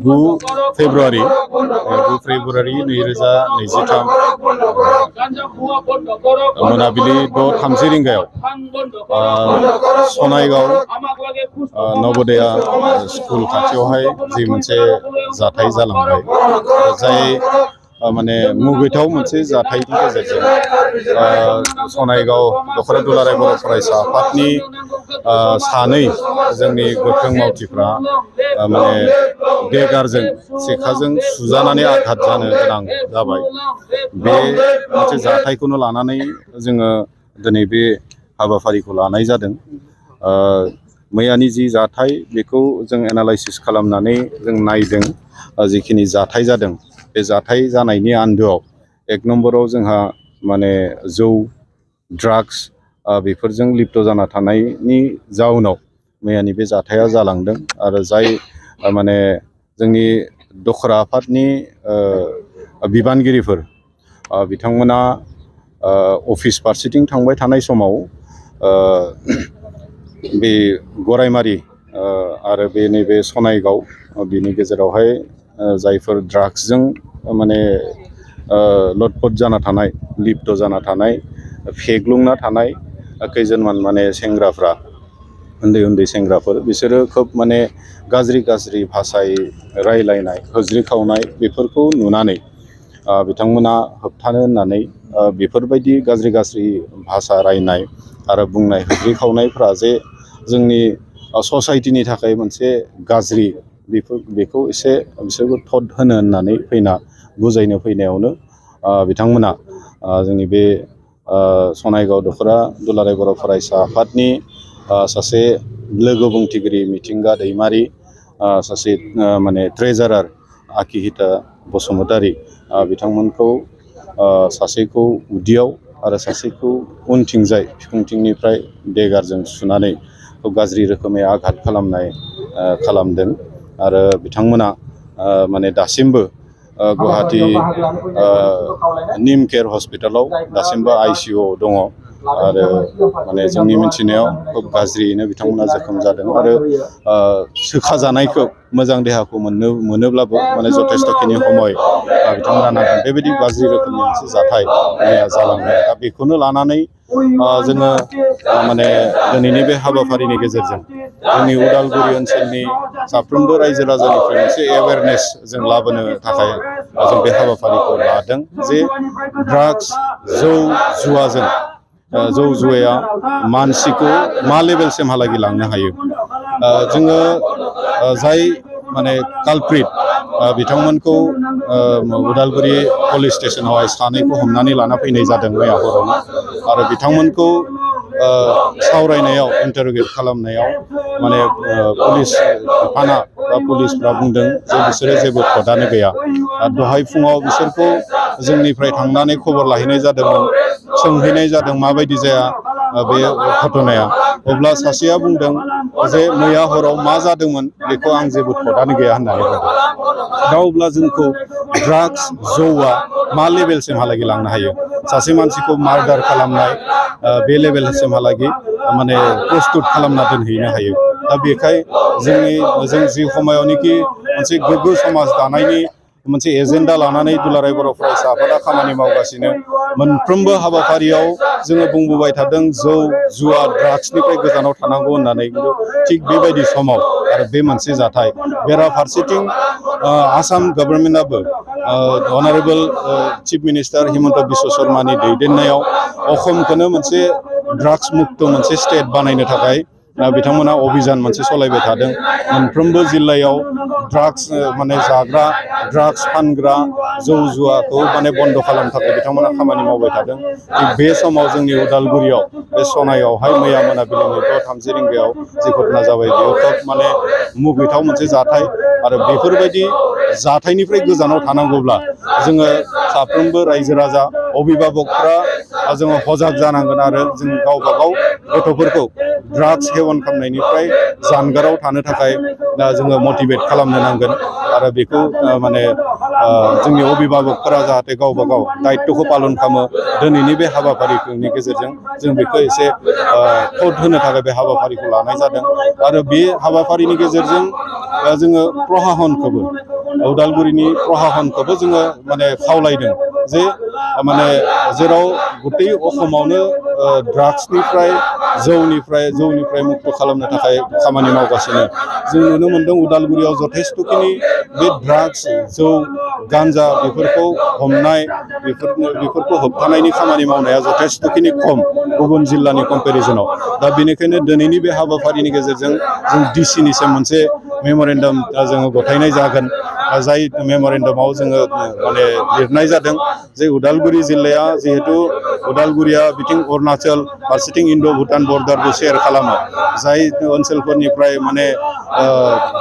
9 फेब्रुवारि 2023 मोनाबिलि 6:30 रिंगायाव सनाइगाव नवोदया स्कुल खाथियावहाय जि मोनसे जाथाय जालांबाय जाय माने मुगैथाव मोनसे जाथायनि गेजेरजों सनाइगाव दख'र दुलाराय बर' फरायसा आफादनि सानै जोंनि गोख्रों मावथिफ्रा माने देगारजों सेखाजों सुजानानै आघात जानो गोनां जाबाय। बे मोनसे जाथायखौनो लानानै जोङो दिनै बे हाबाफारिखौ लानाय जादों। मैयानि जि जाथाय बेखौ जों एनालाइसिस खालामनानै जों नायदों। जिखिनि जाथाय जादों बे जाथाय जानायनि आन्दोआव 1 नम्बराव जोंहा माने जौ ड्राग्स बेफोरजों लिप्त जाना थानायनि जाउनाव मैयानि बे जाथाया जालांदों। आरो जाय माने जोंनि दख'र आफादनि बिबानगिरिफोर बिथांमोना अफिस फारसेथिं थांबाय थानाय समाव बे गरायमारि आरो बे नैबे सनाइगाव बिनि गेजेरावहाय जायफोर ड्राग्सजों माने लथपथ जाना थानाय लिप्त जाना थानाय फेग्लुंना थानाय खैजोनमान माने सेंग्राफ्रा उन्दै उन्दै सेंग्राफोर बिसोरो खोब माने गाज्रि गाज्रि भाषायै रायलायनाय होज्रि खावनाय बेफोरखौ नुनानै बिथांमोना होबथानो होननानै बेफोरबायदि गाज्रि गाज्रि भाषा रायनाय आरो बुंनाय होज्रि खावनायफ्रा जे जोंनि ससाइटिनि थाखाय मोनसे गाज्रि बेखौ एसे बिसोरबो थद होनो होननानै फैना बुजायनो फैनायावनो बिथांमोना जोंनि बे सनाइगाव दख'रा दुलाराय बर' फरायसा आफादनि सासे लोगो बुंथिगिरि मिथिंगा दैमारि सासे माने ट्रेजारार आकिहिता बसुमतारी बिथांमोनखौ सासेखौ उदैयाव आरो सासेखौ उनथिंजाय बिखुंथिंनिफ्राय देगारजों सुनानै गाज्रि रोखोमै आघात खालामदों। आरो बिथांमोना माने दासिमबो गुवाहाटी निम केयार हस्पिटालाव दासिमबो ICU दङ। आरो माने जोंनि मिथिनायाव खोब गाज्रियैनो बिथांमोना जोखोम जादों। आरो सोखाजानायखौ मोजां देहाखौ मोनोब्लाबो माने जथेस्थ'खिनि समय बिथांमोना नांगोन। बेबायदि गाज्रि रोखोमनि मोनसे जाथाय जालांबाय। दा बेखौनो लानानै जोङो माने दिनैनि बे हाबाफारिनि गेजेरजों जोंनि उदालगुरि ओनसोलनि साफ्रोमबो रायजो राजानिफ्राय मोनसे एवेयारनेस जों लाबोनो थाखाय जों बे हाबाफारिखौ लादों जे ड्राग्स जौ जुवाया मानसिखौ मा लेभेलसिमहालागै लांनो हायो। जोङो जाय माने कालप्रिट बिथांमोनखौ उदालगुरि पुलिस स्टेसनावहाय सानैखौ हमनानै लाना फैनाय जादों मैया हरावनो। आरो बिथांमोनखौ सावरायनायाव इन्टार'गेट खालामनायाव माने पुलिस बिफाना बा पुलिसफ्रा बुंदों जे बिसोरो जेबो खदानो गैया। आरो दहाय फुङाव बिसोरखौ जोंनिफ्राय थांनानै खबर लाहैनाय जादोंमोन, सोंहैनाय जादों माबायदि जाया बे घटनाया। अब्ला सासेया बुंदों जे मैया हराव मा जादोंमोन बेखौ आं जेबो खदानो गैया होननानै बुंदों। दा अब्ला जोंखौ ड्राग्स जौआ मा लेभेलसिमहालागै लांनो हायो, सासे मानसिखौ मार्डार खालामनाय बे लेभेलसिमहालागै माने प्रस्तुत खालामना दोनहैनो हायो। दा बेखाय जों जि समायावनोखि मोनसे गोग्गो समाज दानायनि मोनसे एजेन्डा लानानै दुलाराय बर' फरायसा आफादा खामानि मावगासिनो, मोनफ्रोमबो हाबाफारियाव जोङो बुंबोबाय थादों जौ जुवा ड्राग्सनिफ्राय गोजानाव थानांगौ होननानै। खिन्थु थिग बेबायदि समाव आरो बे मोनसे जाथाय बेराफारसेथिं आसाम गभर्नमेन्टआबो अनारेबल चिफ मिनिस्टार हिमन्त बिश्व शर्मानि दैदेननायाव अসমखौनो मोनसे ड्राग्स मुक्त मोनसे स्टेट बानायनो थाखाय बिथांमोना अभियान मोनसे सालायबाय थादों। मोनफ्रोमबो जिल्लायाव ड्राग्स माने जाग्रा ड्राग्स फानग्रा जौ जुवाखौ माने बन्द खालामनो थाखाय बिथांमोना खामानि मावबाय थादों। थिग बे समाव जोंनि उदालगुरियाव बे सनायावहाय मैया मोनाबिलिनि 6:30 रिंगायाव जि घटना जाबाय बेयाव खोब माने मुगैथाव मोनसे जाथाय। आरो बेफोरबायदि जाथायनिफ्राय गोजानाव थानांगौब्ला जोङो साफ्रोमबो रायजो राजा अभिभाबकफ्रा जोङो सजाग जानांगोन। आरो जों गावबा गाव गथ'फोरखौ ड्राग्स सेवन खालामनायनिफ्राय जानगाराव थानो थाखाय जोङो मटिभेट खालामनो नांगोन। आरो बेखौ माने जोंनि अभिभाबकफोरा जाहाथे गावबा गाव दायित्वखौ पालन खालामो। दिनैनि बे हाबाफारिनि गेजेरजों जों बेखौ एसे थद होनो थाखाय बे हाबाफारिखौ लानाय जादों। आरो बे हाबाफारिनि गेजेरजों जोङो प्रशासनखौबो उदालगुरिनि प्रशासनखौबो जोङो माने खावलायदों जे माने जेराव गतै असमावनो ड्राग्सनिफ्राय जौनिफ्राय मुक्त खालामनो थाखाय खामानि मावगासिनो जों नुनो मोनदों उदालगुरियाव जथेस्थ'खिनि बे ड्राग्स जौ गान्जा बेफोरखौ हमनाय बेफोरखौ होबथानायनि खामानि मावनाया जथेस्थ'खिनि खम गुबुन जिल्लानि कम्पेरिजनाव दा बेनिखायनो दिनैनि बे हाबाफारिनि गेजेरजों जों डिसिनिसिम मोनसे मेम'रेन्डाम जोङो गथायनाय जागोन जाय मेम'रेन्डामाव जोङो माने लिरनाय जादों जे उदालगुरि जिल्लाया जिहेतु उदालगुरिया बिथिं अरुणाचल फारसेथिं इन्ड' भुटान बर्डारबो शेयार खालामो जाय ओनसोलफोरनिफ्राय माने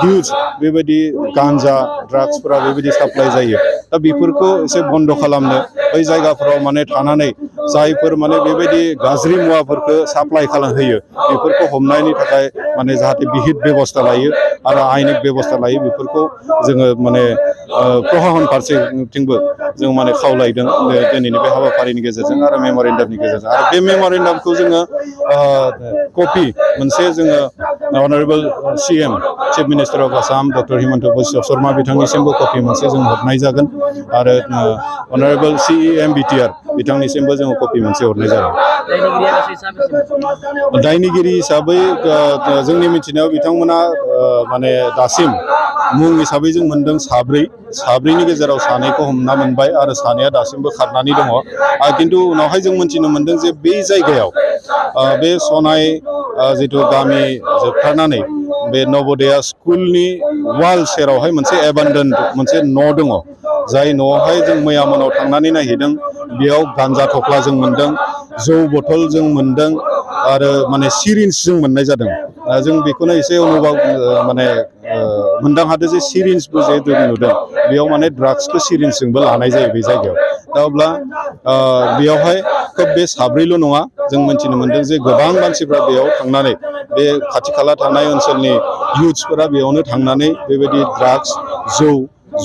हिउज बेबायदि गान्जा ड्राग्सफोरा बेबायदि साप्लाइ जायो दा बेफोरखौ एसे बन्द' खालामनो बै जायगाफोराव माने थानानै जायफोर माने बेबायदि गाज्रि मुवाफोरखौ साप्लाइ होयो बेफोरखौ हमनायनि थाखाय माने जाहाथे बिहित बेबस्था लायो आरो आयेनिक बेबस्था लायो बेफोरखौ जोङो माने प्रशासन फारसेथिंबो जों माने खावलायदों दिनैनि बे हाबाफारिनि गेजेरजों आरो मेम'रेन्डामनि गेजेरजों आरो बे मेम'रेन्डामखौ जोङो कपि मोनसे जोङो honourable CM chief minister of Assam doctor Himanta Biswa Sarma बिथांनिसिमबो कपि मोनसे जों हरनाय जागोन आरो अनारेबल CEM BTR बिथांनिसिमबो जोङो कपि मोनसे हरनाय जागोन। दायनिगिरि हिसाबै जोंनि मिथिनायाव बिथांमोना माने दासिम मुं हिसाबै जों मोनदों साब्रैनि गेजेराव सानैखौ हमना मोनबाय आरो सानैया दासिमबो खारनानै दङ खिन्थु उनावहाय जों मिथिनो मोनदों जे बे जायगायाव बे सनाय जिथु गामि जोबथारनानै बे नवोदया स्कुलनि वाल सेरावहाय मोनसे एबान्डन मोनसे न' दङ जाय न'आवहाय जों मैया मोनाव थांनानै नायहैदों बेयाव गान्जा थफ्ला जों मोनदों जौ बथल जों मोनदों आरो माने सिरिन्ज जों मोननाय जादों जों बेखौनो एसे अनुभव माने मोनदां हादों जे सिरिन्जबो जिहेतु नुदों बेयाव माने ड्राग्सखौ सिरिन्जजोंबो लानाय जायो बे जायगायाव दा अब्ला बेयावहाय खोब बे साब्रैल' नङा जों मिथिनो मोनदों जे गोबां मानसिफ्रा बेयाव थांनानै बे खाथि खाला थानाय ओनसोलनि इयुथ्सफोरा बेयावनो थांनानै बेबायदि ड्राग्स जौ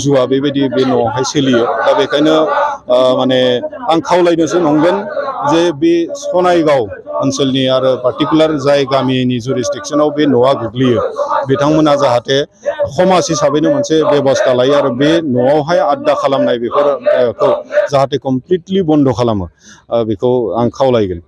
जुवा बेबायदि बे न'आवहाय सोलियो दा बेखायनो माने आं खावलायनोसो नंगोन जे बे सनायगाव ओनसोलनि आरो पार्टिकुलार जाय गामिनि जुरिसडिक्सनाव बे न'आ गोग्लैयो बिथांमोना जाहाथे समाज हिसाबैनो मोनसे बेबस्था लायो आरो बे न'आवहाय आड्डा खालामनाय बेफोरखौ जाहाथे कमप्लिटलि बन्द' खालामो बेखौ आं खावलायगोन।